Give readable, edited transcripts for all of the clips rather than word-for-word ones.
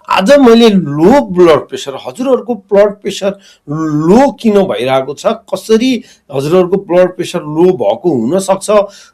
आज मैले low blood pressure, हजुरहरूको ब्लड प्रेसर लो किन भइरहेको छ, कसरी हजुरहरूको ब्लड प्रेसर लो भएको हुनसक्छ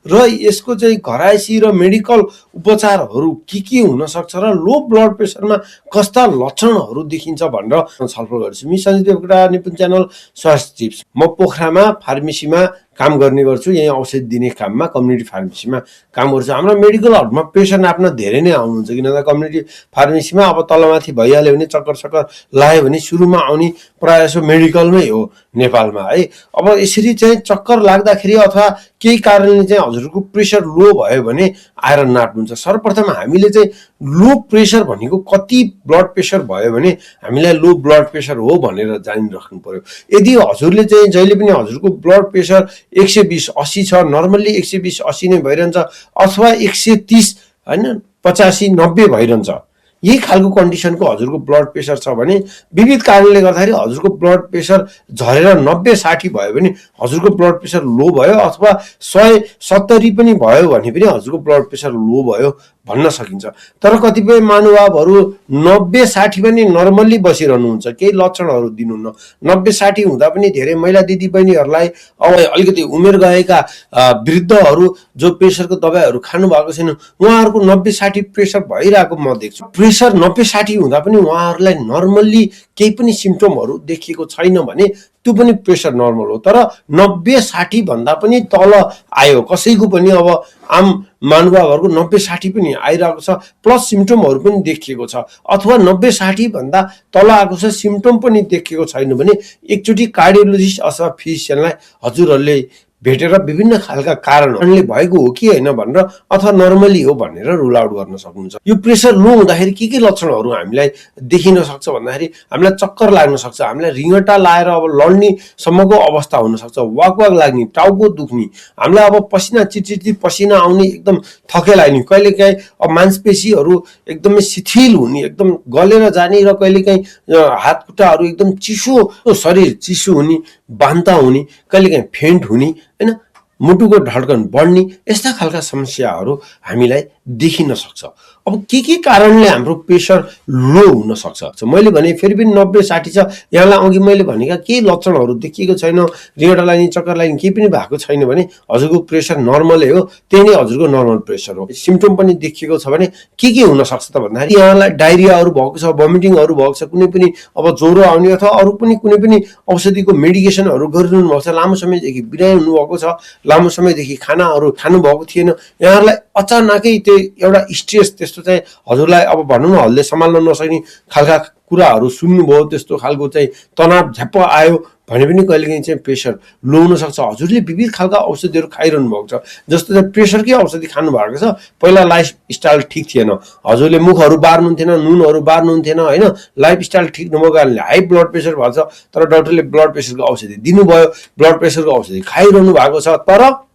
र यसको चाहिँ घरायसी र मेडिकल उपचारहरू के हुनसक्छ र लो ब्लड प्रेसरमा कस्ता लक्षणहरू देखिन्छ भनेर छलफल गर्छु। मि सञ्जीव देवकोटा, निपुण च्यानल स्वास्थ्य टिप्स। म पोखरामा फार्मेसीमा काम गर्ने गर्छु, यही औषधि दिने काममा कम्युनिटी फार्मेसीमा काम गर्छु। हाम्रो मेडिकलहरूमा पेसेन्ट नाप्न धेरै नै आउनुहुन्छ, किनभने कम्युनिटी फार्मेसीमा अब तलमाथि भइहाल्यो भने, चक्कर चक्कर लाग्यो भने सुरुमा आउने प्रायः जसो मेडिकलमै हो नेपालमा है। अब यसरी चाहिँ चक्कर लाग्दाखेरि अथवा केही कारणले चाहिँ हजुरको प्रेसर लो भयो भने आएर नाप्नुहुन्छ। सर्वप्रथम हामीले चाहिँ लो प्रेसर भनेको कति ब्लड प्रेसर भयो भने हामीलाई लो ब्लड प्रेसर हो भनेर जानिराख्नु पर्यो। यदि हजुरले चाहिँ जहिले पनि हजुरको ब्लड प्रेसर 120/80 छ, नर्मल्ली 120/80 नै भइरहन्छ, अथवा 130 होइन 85-90 भइरहन्छ, यही खालको कन्डिसनको हजुरको ब्लड प्रेसर छ भने विविध कारणले गर्दाखेरि हजुरको ब्लड प्रेसर झरेर 90-60 भयो भने हजुरको ब्लड प्रेसर लो भयो, अथवा 170 पनि भयो भने पनि हजुरको ब्लड प्रेसर लो भयो भन्न सकिन्छ। तर कतिपय महानुभावहरू 90-60 पनि नर्मल्ली बसिरहनुहुन्छ, केही लक्षणहरू दिनुहुन्न। 90-60 हुँदा पनि धेरै महिला दिदी बहिनीहरूलाई, अब अलिकति उमेर गएका वृद्धहरू जो प्रेसरको दबाईहरू खानु भएको छैन, उहाँहरूको 90-60 प्रेसर भइरहेको म देख्छु। प्रेसर 90-60 हुँदा पनि उहाँहरूलाई नर्मल्ली केही पनि सिम्पटमहरू देखिएको छैन भने त्यो पनि प्रेसर नर्मल हो। तर 90-60 भन्दा पनि तल आयो कसैको पनि, अब आम महानुभावहरूको 90-60 पनि आइरहेको छ, प्लस सिम्पटमहरू पनि देखिएको छ, अथवा 90-60 भन्दा तल आएको छ, सिम्पटम पनि देखिएको छैन भने एकचोटि कार्डियोलोजिस्ट अथवा फिजिसियनलाई हजुरहरूले भेटेर विभिन्न खालका कारणहरूले भएको हो कि होइन भनेर, अथवा नर्मली हो भनेर रुल आउट गर्न सक्नुहुन्छ। यो प्रेसर लो हुँदाखेरि के लक्षणहरू हामीलाई देखिन सक्छ भन्दाखेरि हामीलाई चक्कर लाग्न सक्छ, हामीलाई रिङटा लाएर अब लड्ने सम्मको अवस्था हुन सक्छ, वाक लाग्ने, टाउको दुख्ने, हामीलाई अब पसिना चिटचिटी पसिना आउने, एकदम थके लाग्ने, कहिलेकाहीँ अब मांसपेशीहरू एकदमै शिथिल हुने, एकदम गलेर जाने, र कहिलेकाहीँ हात खुट्टाहरू एकदम चिसो, शरीर चिसो हुने, बान्ता हुने, कहिलेकाहीँ फेन्ट हुने हैन, मुटुको धड्कन बढ्ने, यस्ता खालका समस्याहरू हामीलाई देखिन सक्छ। अब के कारणले हाम्रो प्रेसर लो हुन सक्छ? मैले भने फेरि पनि 90-60 छ, यहाँलाई अघि मैले भनेका केही लक्षणहरू देखिएको छैन, रिङटा लाग्ने, चक्कर लाग्ने केही पनि भएको छैन भने हजुरको प्रेसर नर्मलै हो, त्यही नै हजुरको नर्मल प्रेसर हो। सिम्पटम पनि देखिएको छ भने के हुन सक्छ त भन्दाखेरि यहाँलाई डायरियाहरू भएको छ, भमिटिङहरू भएको छ, कुनै पनि अब ज्वरो आउने अथवा अरू पनि कुनै पनि औषधिको मेडिकेसनहरू गरिरहनु भएको छ, लामो समयदेखि बिरामी हुनुभएको छ, लामो समयदेखि खानाहरू खानु भएको थिएन, यहाँहरूलाई अचानकै त्यो एउटा स्ट्रेस, त्यस्तो चाहिँ हजुरलाई अब भनौँ न हल्ले सम्हाल्न नसक्ने खालका कुराहरू सुन्नुभयो, त्यस्तो खालको चाहिँ तनाव झ्याप्प आयो भने पनि कहिलेकाहीँ चाहिँ प्रेसर लो हुन सक्छ। हजुरले विविध खालका औषधिहरू खाइरहनु भएको छ, जस्तो चाहिँ प्रेसरकै औषधि खानु भएको छ, पहिला लाइफस्टाइल ठिक थिएन, हजुरले मुखहरू बार्नुहुन्थेन, नुनहरू बार्नुहुन्थेन होइन, लाइफस्टाइल ठिक नभएको कारणले हाई ब्लड प्रेसर भएको छ, तर डाक्टरले ब्लड प्रेसरको औषधि दिनुभयो, ब्लड प्रेसरको औषधि खाइरहनु भएको छ, तर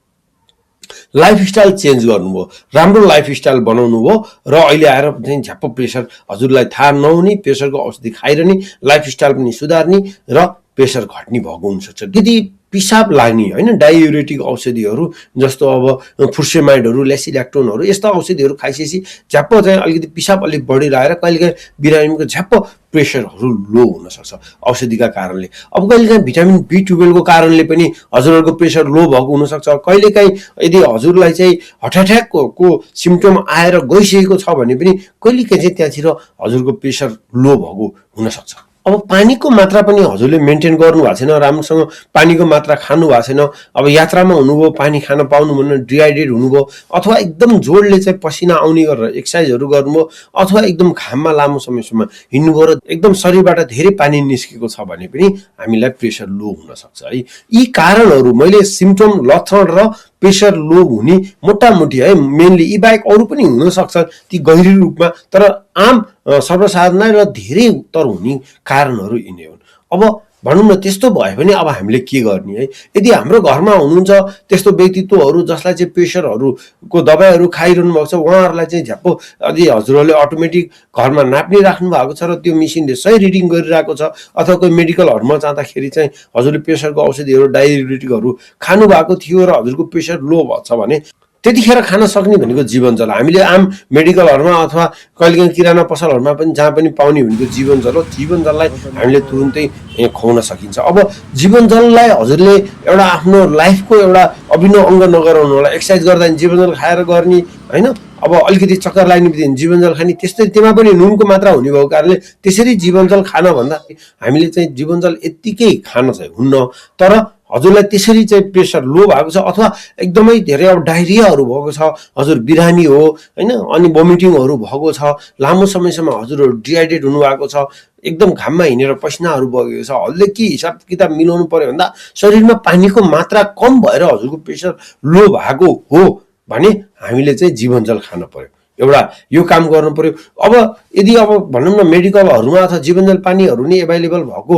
लाइफस्टाइल चेन्ज गर्नुभयो, राम्रो लाइफस्टाइल बनाउनु भयो, र अहिले आएर चाहिँ झ्याप्प प्रेसर हजुरलाई थाहा नहुने, प्रेसरको औषधि खाइरहने, लाइफस्टाइल पनि सुधार्ने र प्रेसर घट्ने भएको हुनसक्छ। यदि पिसाब लाग्ने होइन, डायुरेटिक औषधिहरू जस्तो अब फुर्सेमाइडहरू, लेसिल्याक्टोनहरू, यस्ता औषधिहरू खाइसकेपछि झ्याप्प चाहिँ अलिकति पिसाब अलिक बढिरहेर कहिलेकाहीँ बिरामीको झ्याप्प प्रेसरहरू लो हुनसक्छ औषधिका कारणले। अब कहिलेकाहीँ भिटामिन B12 को कारणले पनि हजुरहरूको प्रेसर लो भएको हुनसक्छ। कहिलेकाहीँ यदि हजुरलाई चाहिँ हठाठ्याकको सिम्पटम आएर गइसकेको छ भने पनि कहिलेकाहीँ चाहिँ त्यहाँतिर हजुरको प्रेसर लो भएको हुनसक्छ। अब पानीको मात्रा पनि हजुरले मेन्टेन गर्नु भएको छैन, राम्रोसँग पानीको मात्रा खानु भएको छैन, अब यात्रामा हुनुभयो, पानी खान पाउनु भएन, डिहाइड्रेट हुनुभयो, अथवा एकदम जोडले चाहिँ पसिना आउने गरेर एक्सर्साइजहरू गर्नुभयो, अथवा एकदम घाममा लामो समयसम्म हिँड्नुभयो र एकदम शरीरबाट धेरै पानी निस्केको छ भने पनि हामीलाई प्रेसर लो हुन सक्छ है। यी कारणहरू मैले सिम्पटम, लक्षण र प्रेसर लो हुने मोटामोटी है, मेनली यी बाहेक अरू पनि हुन सक्छ ती गहिरो रूपमा, तर आम सर्वसाधारण र धेरै उत्तर हुने कारणहरू यिनै हुन्। अब भनौँ न त्यस्तो भयो भने अब हामीले के गर्ने है? यदि हाम्रो घरमा हुनुहुन्छ त्यस्तो व्यक्तित्वहरू जसलाई चाहिँ प्रेसरहरूको दबाईहरू खाइरहनु भएको छ, उहाँहरूलाई चाहिँ झ्याप्प यदि हजुरहरूले अटोमेटिक घरमा नाप्ने राख्नु भएको छ र त्यो मेसिनले सही रिडिङ गरिरहेको छ, अथवा कोही मेडिकलहरूमा जाँदाखेरि चाहिँ हजुरले प्रेसरको औषधिहरू, डायुरेटिकहरू खानु भएको थियो र हजुरको प्रेसर लो भएको छ भने त्यतिखेर खान सक्ने भनेको जीवन जल। हामीले आम मेडिकलहरुमा अथवा कहिलेकाहीँ किराना पसलहरुमा पनि जहाँ पनि पाउने भनेको जीवन जल हो। जीवन जललाई हामीले तुरुन्तै खुवाउन सकिन्छ। अब जीवन जललाई हजुरले एउटा आफ्नो लाइफको एउटा अभिन्न अङ्ग नगराउनु होला। एक्सर्साइज गर्दा जीवन जल खाएर गर्ने हैन, अब अलिकति चक्कर लाग्ने बित्तिकै जीवन जल खाने, त्यस्तै त्यसमा पनि नुनको मात्रा हुने भएको कारणले त्यसरी जीवन जल खान भन्दा हामीले चाहिँ जीवन जल यत्तिकै खान चाहिँ हुन्न। तर हजुरलाई त्यसरी चाहिँ प्रेसर लो भएको छ अथवा एकदमै धेरै अब डायरियाहरू भएको छ, हजुर बिरामी हो हैन, अनि भोमिटिङहरू भएको छ, लामो समयसम्म हजुरहरू डिहाइड्रेट हुनुभएको छ, एकदम घाममा हिँडेर पसिनाहरू बगेको छ, हजुरले के हिसाब किताब मिलाउनु पर्यो भन्दा शरीरमा पानीको मात्रा कम भएर हजुरको प्रेसर लो भएको हो भने हामीले चाहिँ जीवन जल खान पर्यो। एउटा यो काम गर्नु पर्यो। अब यदि अब भनौँ न मेडिकलहरुमा अथवा जीवनजल पानीहरू नै एभाइलेबल भएको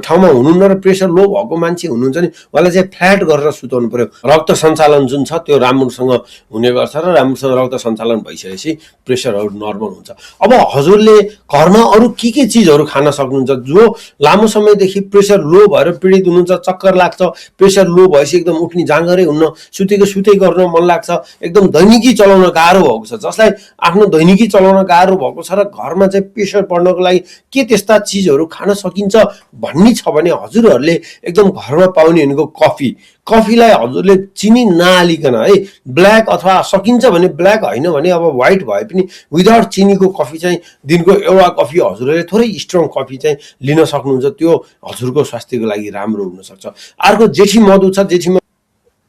ठाउँमा हुनुहुन्न र प्रेसर लो भएको मान्छे हुनुहुन्छ नि उहाँलाई चाहिँ फ्ल्याट गरेर सुताउनु पर्यो। रक्त सञ्चालन जुन छ त्यो राम्रोसँग हुने गर्छ र राम्रोसँग रक्त सञ्चालन भइसकेपछि प्रेसरहरू नर्मल हुन्छ। अब हजुरले घरमा अरू के चिजहरू खान सक्नुहुन्छ जो लामो समयदेखि प्रेसर लो भएर पीडित हुनुहुन्छ, चक्कर लाग्छ, प्रेसर लो भएपछि एकदम उठ्ने जाँगरै हुन्न, सुतेको सुतै गर्न मन लाग्छ, एकदम दैनिकी चलाउन गाह्रो भएको छ, जसलाई आफ्नो दैनिकी चलाउन गाह्रो भएको छ र घरमा चाहिँ प्रेसर बढ्नको लागि के त्यस्ता चिजहरू खान सकिन्छ भन्ने छ भने हजुरहरूले एकदम घरमा पाउने भनेको कफीलाई हजुरले चिनी नहालिकन है ब्ल्याक अथवा सकिन्छ भने ब्ल्याक होइन भने अब व्हाइट भए पनि विदाउट चिनीको कफी चाहिँ दिनको एउटा कफी हजुरले थोरै स्ट्रङ कफी चाहिँ लिन सक्नुहुन्छ। त्यो हजुरको स्वास्थ्यको लागि राम्रो हुन सक्छ। अर्को जेठी मधु छ,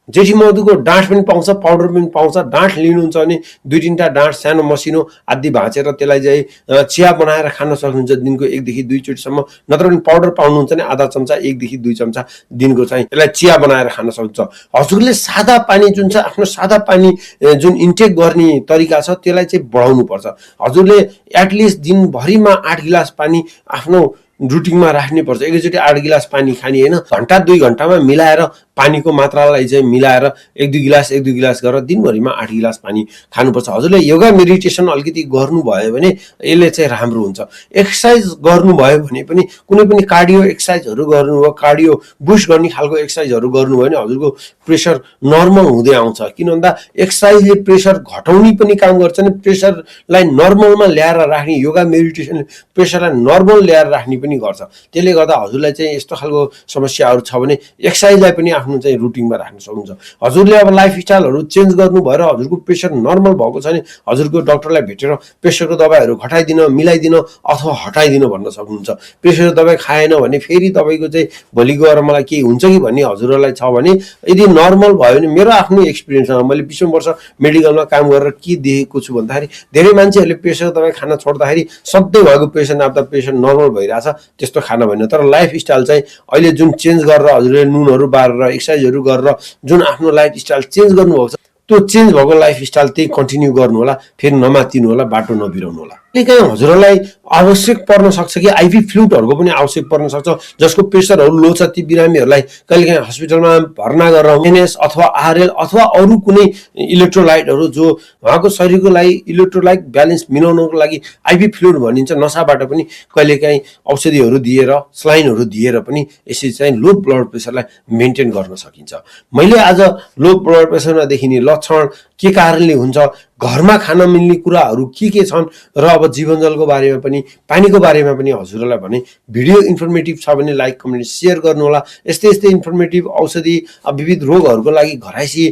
जेठी मधुको डाँठ पनि पाउँछ, पाउडर पनि पाउँछ। डाँठ लिनुहुन्छ भने 2-3टा डाँठ सानो मसिनो आदि भाँचेर त्यसलाई चाहिँ चिया बनाएर खान सक्नुहुन्छ दिनको 1 देखि 2 चोटिसम्म। नत्र पनि पाउडर पाउनुहुन्छ भने आधा चम्चा 1 देखि 2 चम्चा दिनको चाहिँ त्यसलाई चिया बनाएर खान सक्नुहुन्छ। हजुरले सादा पानी जुन छ आफ्नो सादा पानी जुन इन्टेक गर्ने तरिका छ त्यसलाई चाहिँ बढाउनु पर्छ। हजुरले एटलिस्ट दिनभरिमा 8 गिलास पानी आफ्नो रुटिनमा राख्नै पर्छ। एकैचोटि 8 गिलास पानी खाने हैन, घण्टा 2 घण्टामा मिलाएर पानीको मात्रालाई चाहिँ मिलाएर 1-2 गिलास गरेर दिनभरिमा 8 गिलास पानी खानुपर्छ। हजुरले योगा मेडिटेसन अलिकति गर्नुभयो भने यसले चाहिँ राम्रो हुन्छ। एक्सर्साइज गर्नुभयो भने पनि कुनै पनि कार्डियो एक्सर्साइजहरू गर्नुभयो, कार्डियो बुस्ट गर्ने खालको एक्सर्साइजहरू गर्नुभयो भने हजुरको प्रेसर नर्मल हुँदै आउँछ। किन भन्दा एक्सर्साइजले प्रेसर घटाउने पनि काम गर्छ नि प्रेसरलाई नर्मलमा ल्याएर राख्ने, योगा मेडिटेसनले प्रेसरलाई नर्मल ल्याएर राख्ने पनि गर्छ। त्यसले गर्दा हजुरलाई चाहिँ यस्तो खालको समस्याहरू छ भने एक्सर्साइजलाई पनि आफ्नो चाहिँ रुटिनमा राख्न सक्नुहुन्छ। हजुरले अब लाइफस्टाइलहरू चेन्ज गर्नु भएर हजुरको प्रेसर नर्मल भएको छ भने हजुरको डाक्टरलाई भेटेर प्रेसरको दबाईहरू घटाइदिन, मिलाइदिन अथवा हटाइदिन भन्न सक्नुहुन्छ। प्रेसर दबाई खाएन भने फेरि तपाईको चाहिँ भोलि गएर मलाई के हुन्छ कि भन्ने हजुरहरूलाई छ भने यदि नर्मल भयो भने मेरो आफ्नो एक्सपिरियन्समा मैले 20 वर्ष मेडिकलमा काम गरेर के देखेको छु भन्दाखेरि धेरै मान्छेहरूले प्रेसर दबाई खान छोड्दाखेरि सधैँ भएको प्रेसर नाप्दा प्रेसर नर्मल भइरहेछ, त्यस्तो खान भएन। तर लाइफस्टाइल चाहिँ अहिले जुन चेन्ज गरेर हजुरले नुनहरू बारेर एक्सर्साइजहरू गरेर जुन आफ्नो लाइफस्टाइल चेन्ज गर्नुभएको छ त्यो चेन्ज भएको लाइफस्टाइल त्यही कन्टिन्यू गर्नु होला, फेरि नमातिनु होला, बाटो नबिराउनु होला। कहिलेकाहीँ हजुरलाई आवश्यक पर्न सक्छ कि आइभी फ्लुइडहरूको पनि आवश्यक पर्न सक्छ, जसको प्रेसरहरू लो छ। ती बिरामीहरूलाई कहिलेकाहीँ हस्पिटलमा भर्ना गरेर एनएस अथवा आरएल अथवा अरू कुनै इलेक्ट्रोलाइटहरू जो उहाँको शरीरको लागि इलेक्ट्रोलाइट ब्यालेन्स मिलाउनको लागि आइभी फ्लुइड भनिन्छ, नसाबाट पनि कहिलेकाहीँ औषधिहरू दिएर स्लाइनहरू दिएर पनि यसरी चाहिँ लो ब्लड प्रेसरलाई मेन्टेन गर्न सकिन्छ। मैले आज लो ब्लड प्रेसरमा देखिने लक्षण के कारणले हुन्छ, घरमा खान मिल्ने कुराहरू के छन् र अब जीवनजलको बारेमा पनि पानीको बारेमा पनि हजुरहरूलाई भने भिडियो इन्फर्मेटिभ छ भने लाइक कमेन्ट सेयर गर्नु होला। यस्तै इन्फर्मेटिभ औषधि विविध रोगहरूको लागि घराइसी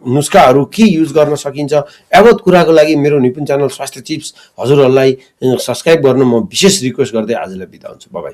नुस्खाहरू के युज गर्न सकिन्छ यावत कुराको लागि मेरो निपुण च्यानल स्वास्थ्य टिप्स हजुरहरूलाई सब्स्क्राइब गर्न म विशेष रिक्वेस्ट गर्दै आजलाई बिदा हुन्छु। Bye bye.